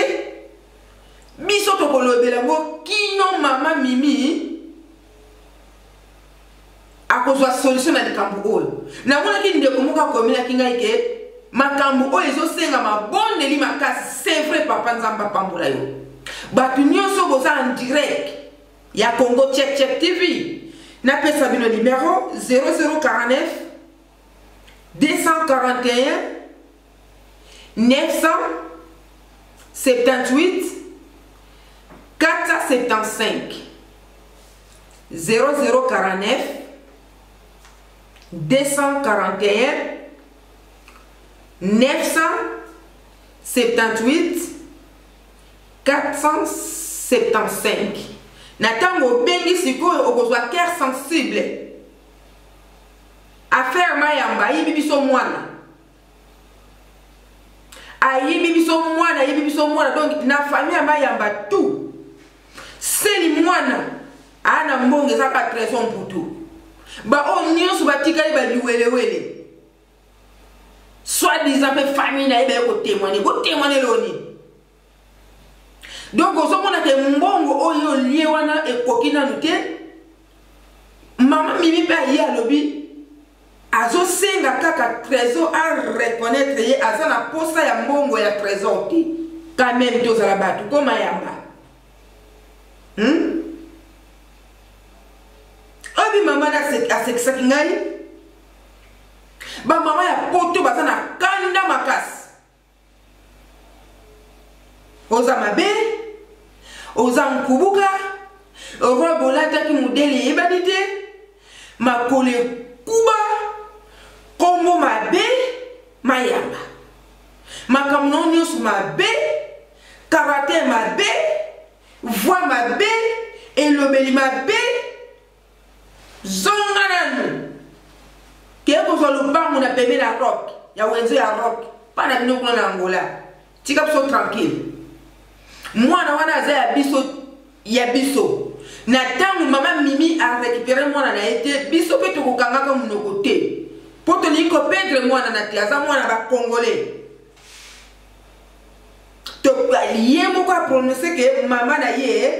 Biso tokolobela yango kino mama Mimi akozwa solution na likambo oyo. Namonaki ndeko moko akomelaki ngai ke makambo oyo ezosenga mabondeli makasi. C'est vrai papa, Nzambe apambola yo. Bato nyonso boza en direct ya Congo Check Check TV, napesa bino numéro 0049 241 978 475. 0049 241 978 475. Na ntango obengi sikoyo okozwa cœur sensible. Affaire Mayamba ayibi biso mwana. Ayibi biso mwana, ayibi biso mwana. Donc na famille ya Mayamba tout. Seli mwana ana mbongo eza ka Trésor Mputu. Ba oyo nyonso batikali ba biwelewele. Soit disant pe famille na ye baye ko témoigner. Bo témoigner loni. Donc ozomona ke mbongo oyo olie wana ekoki nanu te. Mama Mimi pe aye alobi azosenga kaka Trésor a reconnaître ye, aza na posa ya mbongo ya Trésor te. Quand même tozala bato koma yamba. Obi mama na asekisaki ngai. Ba mama ya poto baza na kanda makasi. Oza mabe, oza nkubuka, robe olataki modele eyebani te, makolo ekuba, kombo mabe, mayamba. Makambo na yo nyonso mabe, caractère mabe, voix mabe, elobeli mabe. Zonga nanu. Keye kozwa lopango na pembe na rock, ya wenze ya rock. Pa na bino kuna na Angola. Tika biso tranquille. Mwana wana aza ya biso, ya biso. Na tango mama Mimi a récupérer mwana na ye te, biso pe tokokangaka monoko te. Po tolingi ko perdre mwana na te, aza mwana ba Congolais. To ye moko a prononcer que mama na ye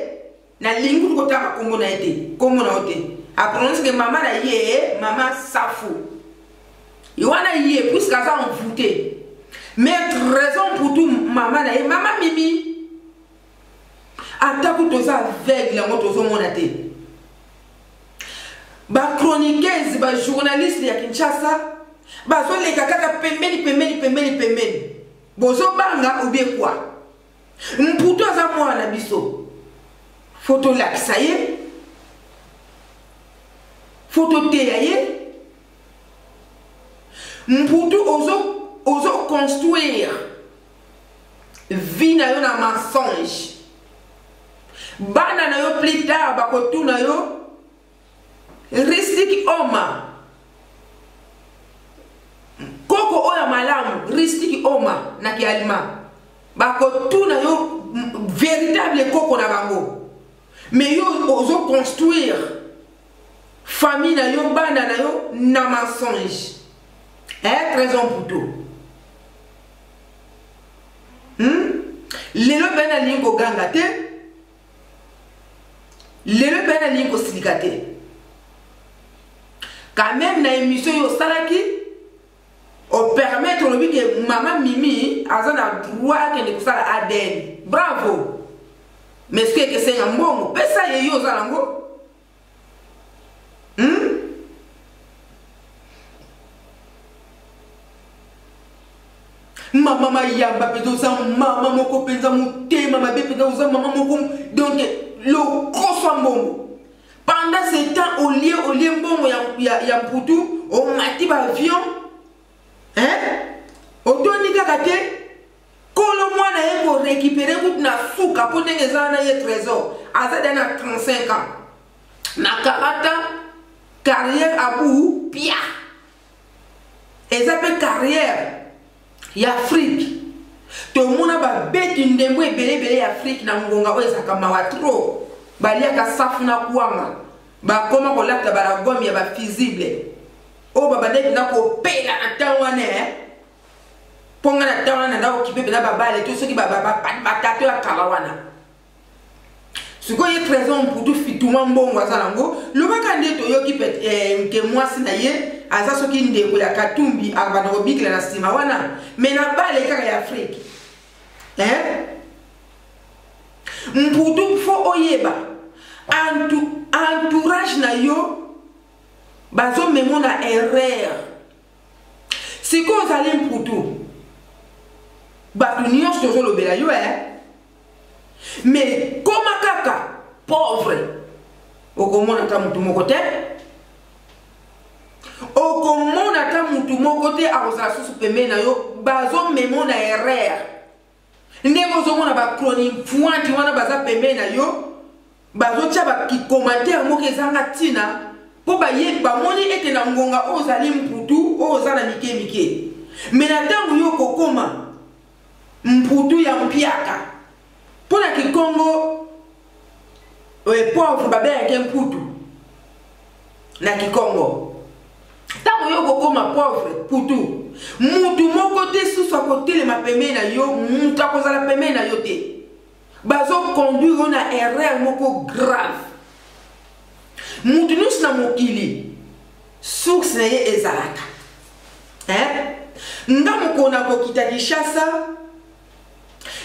nalingi kutu kotanga kombo na ye te, kombo na yo te. A prononcer que mama na ye mama Safu. Wana ye puisque aza envoûté. Mais raison pour tout mama na ye mama Mimi. Ata kutu toza aveugle yango tozomona te. Ba chroniqueuses, ba journalistes ya Kinshasa bazoleka kaka pembeni pembeni pembeni pembeni. Bozobanga ou bien quoi? Mputu aza mwana na biso. Faut tolakisa ye. Faut toteya ye. Mputu ozo construire vie na yo na mensonge. Bana na yo plus tard bakotuna yo Ristique Oma. Koko oyo malamu Ristique Oma na kialima. Bakotuna yo véritable koko na bango. Mais yo ozo construire famille na yo, bana na yo na mensonge. Eh, Trésor Mputu. Lelo pe nalingi koganga te. Lelo pe nalingi kosilika te. Quand même na émission yo osalaki, o permettre olobi ke mama Mimi aza na droit akende kosala ADN. Bravo. Mais soki ekesenga mbongo, pesa ye yo oza nango. Mama Mayamba mpenza oza mama moko mpenza motema mabe mpenza oza mama moko donc lokoso ya mbongo. Pendant ce temps olie olie mbongo ya Mputu, omati ba avion, hein? Otondi kaka te kolo mwana ye ko récupérer kutu na suka po ndenge eza wana ye Trésor aza deja na 35 ans na 40 ans carrière abu pia eza pe carrière ya Afrique. Tomona babeti ndembo ebele ebele ya Afrique na ngonga oyo ezalaka mawa trop, baliaka safu na kwanga, bakoma kolata balagomi ya ba fusible oyo babandaki mpenza kopela na ntango wana, eh? Mpo nga na ntango wana nanda kokipe mpenza babale to soki batato ya kala wana. Sikoyo ye Trésor Mputu fituma mbongo aza nango, lobaka nde toyoki ke mwasi na ye aza soki ndeko ya Katumbi abanda kobikela na nsima wana, mais na bale kaka ya Afrique. Hein? Mputu fo oyeba entourage na yo bazomemo na erreur. Sikoyo ozali Mputu, bato nyonso tozolobela yo, eh? Mais koma kaka pauvre, okomona ata mutu moko te, okomona ata mutu moko te akozala susu pembeni na yo, bazomemo na erreur. Ndenge ozomona ba chronifuanti wana baza pembeni na yo, bazotia ba commentaire moko ezanga ntina, mpo baye bamoni ete na ngonga oyo ozali Mputu, oyo oza na mike mike, mais na ntango yo okokoma Mputu ya mpiaka. Mpo na kikongo eh, pauvre babengaki mputu na kikongo. Ntango yo okokoma pauvre putu, mutu moko te susu akotelema pembeni na yo, mutu akozala pembeni na yo te. Bazo conduire yo na erreur moko grave. Mutu nyonso na mokili source na ye ezalaka. Hein? Nga mokolo nakokita Kinshasa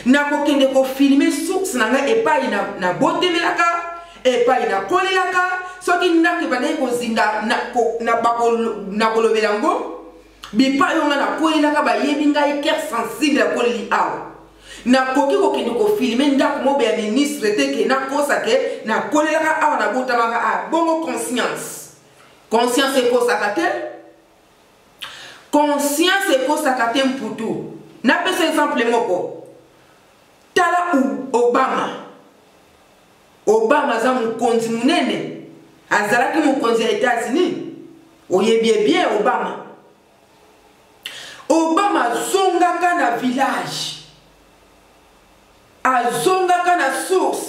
nakokende kofilme source na ngai epai nabotemelaka na epai nakolelaka soki ndako ebandaki kozinda nakolobela yango bipai oyo ngai nakolelaka bayebi ngai cœur sensible akoleli awa nakoki kokende kofilme ndako mobe ya ministre te ke nakosa ke nakolelaka awa nabotamaka awa bongo conscience conscience ekosaka te Conscience ekosaka te mputu. Napesa exemple moko. Tala Obama. Obama aza mokonzi monene. Azalaki mokonzi ya Etats-Unis. Oyebi ye bien Obama. Obama azongaka na village. Azongaka na source.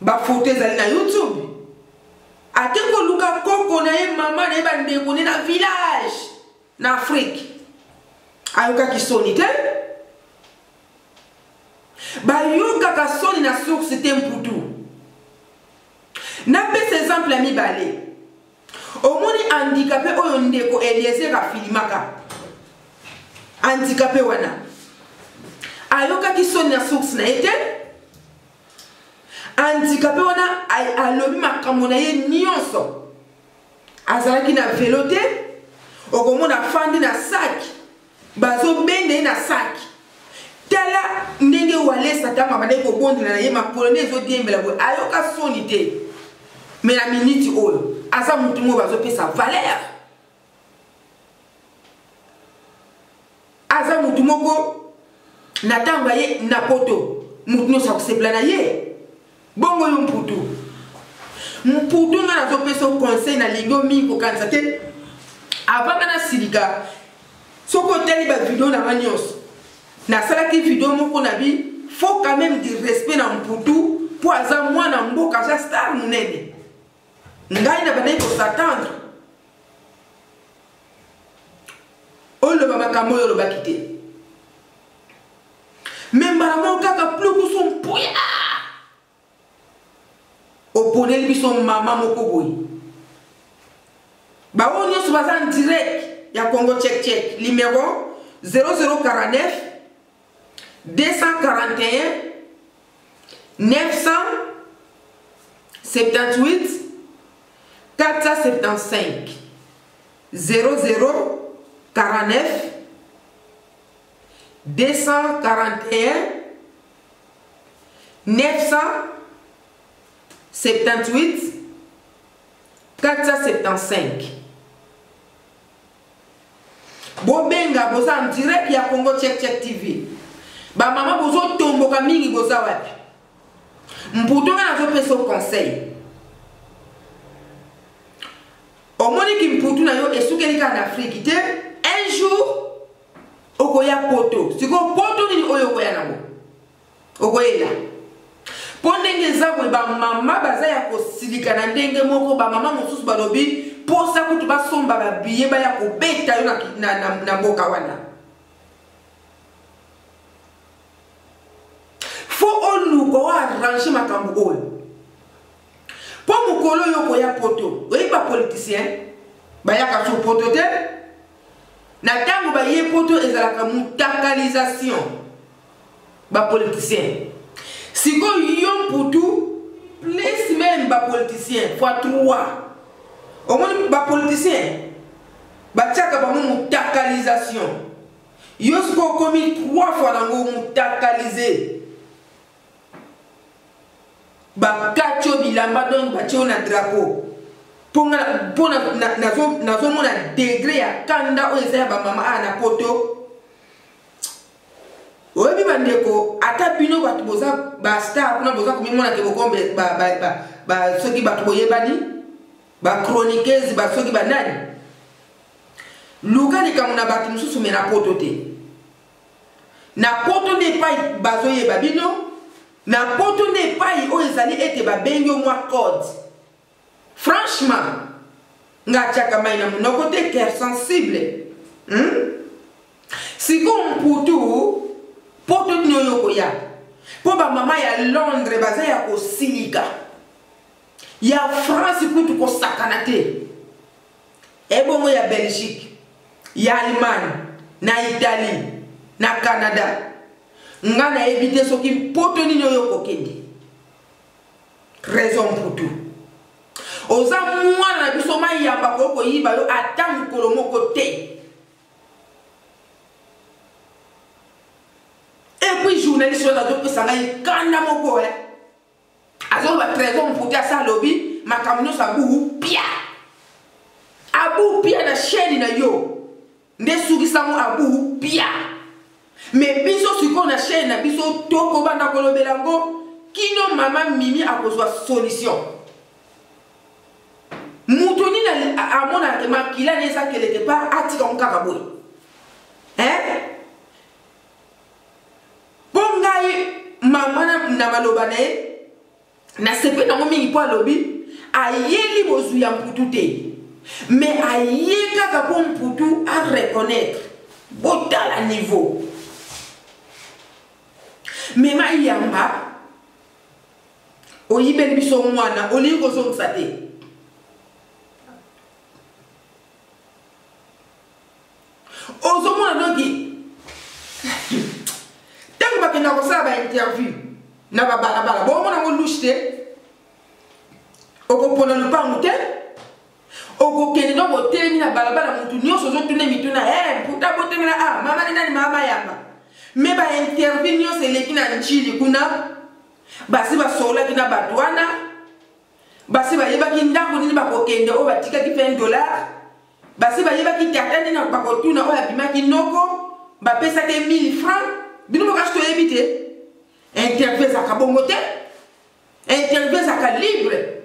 Ba photo ezali na YouTube. Ake koluka koko na ye mama na ye bandeko ne na village na Afrique. Ayokaki soni te. Bayokaka soni na source te mputu. Napesa exemple ya mibale. Omoni handicapé oyo ndeko Eliezer afilimaka. Handicapé wana ayokaki soni na source na ye te. Handicapé wana alobi makambo na ye nyonso. Azalaki na velo te, okomona afandi na saki, bazobenda ye na saki. Tala ndenge Walesa ntango abandaki kobondela na ye makolo nde ezodiembela boye, ayoka soni te. Me na miniti oyo aza motu moko bazopesa valeur. Aza motu moko na ntango aye na poto motu nyonso akosepela na ye. Bongo yo mputu mputu nga nazopesa yo conseil nalingi yo mingi kokanisa te avant nga nasilika soki otali bavideo na nga nyonso nasalaki video moko na bi faut quand même du respect na mputu mpo aza mwana mboka aza star monene ngai na bandaki kosatendre oloba makambo oyo olobaki te me mbala moko kaka plukusu mpuya oponeli biso mama moko boye baoyo nyonso baza en direct ya congo check check numero 0049 241 978 475 0049 241 978 475 bobenga boza en direct ya Congo Check Check TV ba mama bozotomboka mingi boza wapi mputu nga nazopesa conseil omoni kimputu na yo esukeli kaka na Afrique te un jour okoya poto sikoyo poto nini oyo okoya nango okoyela mpo ndenge eza boye bamama baza ya kosilika na ndenge moko bamama mosusu balobi mposa kutu basomba babiye baya kobeta yo na, na, na, na mboka wana fo oluka oarrange makambo oyo mpo mokolo oyo okoya poto oyebi bapoliticien bayaka sur poto te na ntango baye poto ezalaka mutakalisation bapoliticien sikoyo yo mputu plus meme bapoliticien fois 3 omoni bapoliticien batiaka bango mutakalisation yo sikoyo okomi 3 fois nango mutakalise bakati yo bilamba donc batie yo na drapeau mpo nazomona degre ya kanda oyo eza ya bamama awa na poto oyebi bandeko ata bino bato boza bastar kuna boza komimona ke bokombe soki bato boyebani bachroniqueuse basoki banani luka likambo na bato mosusu me na poto te. Na poto nde epai bazoyeba bino, na poto nde epai oyo ezali ete babengi yo mwa code. Franchement, nga atiaka mai na monoko te, cœur sensible. Sikoyo mputu, poto nini oyo okoya? Mpo bamama ya Londres baza ya kosilika. Ya France kutu kosakana te. Ebongo ya Belgique, ya Allemagne, na Italie, na Canada. Nga nayebi te soki poto nini oyo okokende. Raison mputu. Oza mwana na biso mayamba koki koyiba yo ata mokolo moko te. Et puis journaliste oyo azopesa ngai kanda moko eh. Azoloba Trésor Mputu asa alobi makambo nyonso abu pia. Abu pia na chaîne na yo. Nde sukisango abu pia. Mais biso sikoyo na chaîne na biso tokobanda kolobela yango kino mama Mimi akozwa solution. Moto nini amonaka ke makila na eza quelque part atika ngo kaka boye. Hein? Mpo ngai mama na maloba na ye nasepeli nango mingi mpo alobi ayeli bozwi ya mputu te me aye kaka mpo mputu a reconnaître botala niveau me mayamba oyibeli biso mwana olingi kozongisa te ozomona donki ntango bakenda kosala bainterview na babalabala bomona yango lushe te okopona lopango te okokende donc otelemi na balabala motu nyonso ozotuna mituna e mputa botemela a ah, mama ni nani mama yamba me bainterview nyonso eleki na njili kuna basi basololaki na bato wana basi bayebaki ndako nini bakokende oyo batikaki 20 dollar basi bayebaki tata nini bakotuna oyo abimaki noko bapesaki ye 1000 francs bino mokasi toyebi te interview ezalaka bongo te interview ezalaka libre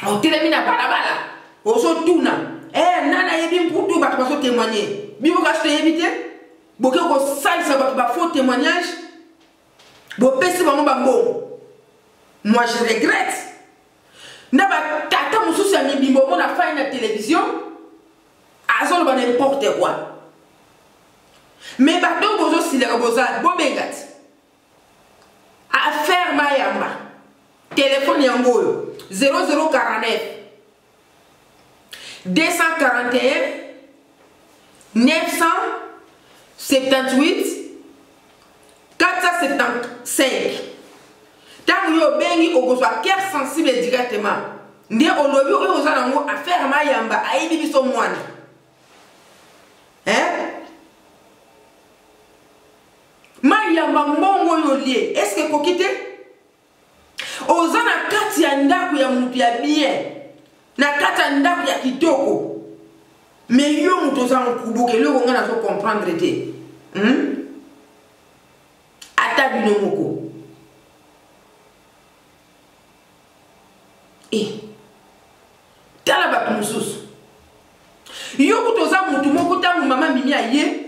otelemi na balabala ozotuna eh, nani ayebi mputu bato bazotemoigne bino kasi toyebi te boke kosalisa bato ba faux témoignage bopesi bango bambongo moi je regrette na batata mosusu ya mibimba omona fai na télévision azoloba n'importe quoi mais bato oyo bozosilaka boza bobenga ti affaire mayamba telefone yango oyo 0049 241 978 475 ntango yo obengi okozwa cœur sensible directement nde olobi oyo oza nango affaire mayamba ayibi biso mwana eh? Mayamba mbongo oyo olie est ce que ekoki te? Oza na kati ya ndako ya mutu ya bien, na kati ya ndako ya kitoko, mais yo mutu oza nkubuka, eloko nga nazo comprendre te. Ata bino moko. Eh. Tala bato mosusu. Yo kutu oza mutu moko ntango mama Mimi aye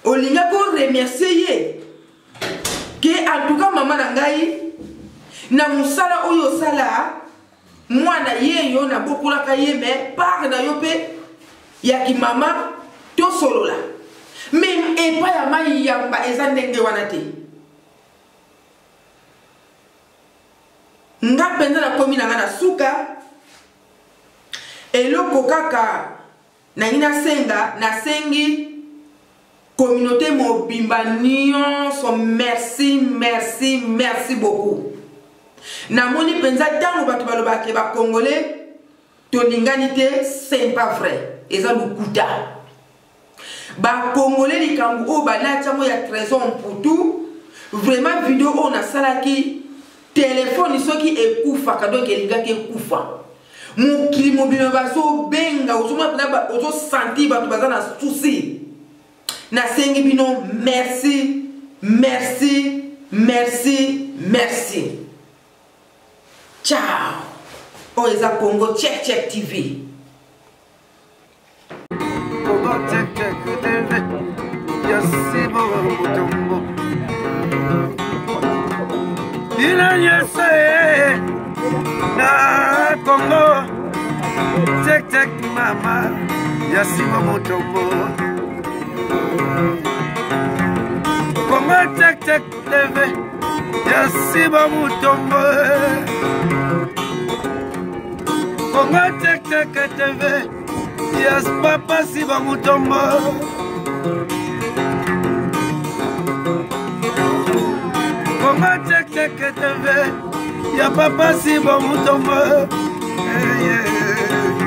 olingaki oremercie ye ke en tout cas mama na ngai na mosala oyo osala mwana ye yo nabokolaka ye me part na yo mpe ya kimama tosolola me epai ya mai yamba eza ndenge wana te Nga penza nakomi na nga na suka eloko kaka nangi nasenga nasengi communauté mobimba nyonso merci merci merci beaucoup namoni mpenza ntango bato balobaka ke bacongolais tolingani te c'est pas vrai eza lokuta Ba congolais likambo oyo balati yango ya trésor mputu vraiment video oyo nasalaki telefone soki ekufaka donc elingaki ekufa mokili mobima bazobenga ozomona mpena ozosentir bato baza na souci nasengi bino merci merci merci merci ciao oyo eza congo check check tv Congo check check TV. Yes. Sibo Mutombo. Bino nyonso ye na Congo tek tek mama ya Sibo Mutombo. Congo tek tek TV ya Sibo Mutombo. Congo tek tek TV ya Papa Sibo Mutombo. Congo tek tek TV ya Papa Sibo Mutombo. Yeah, yeah.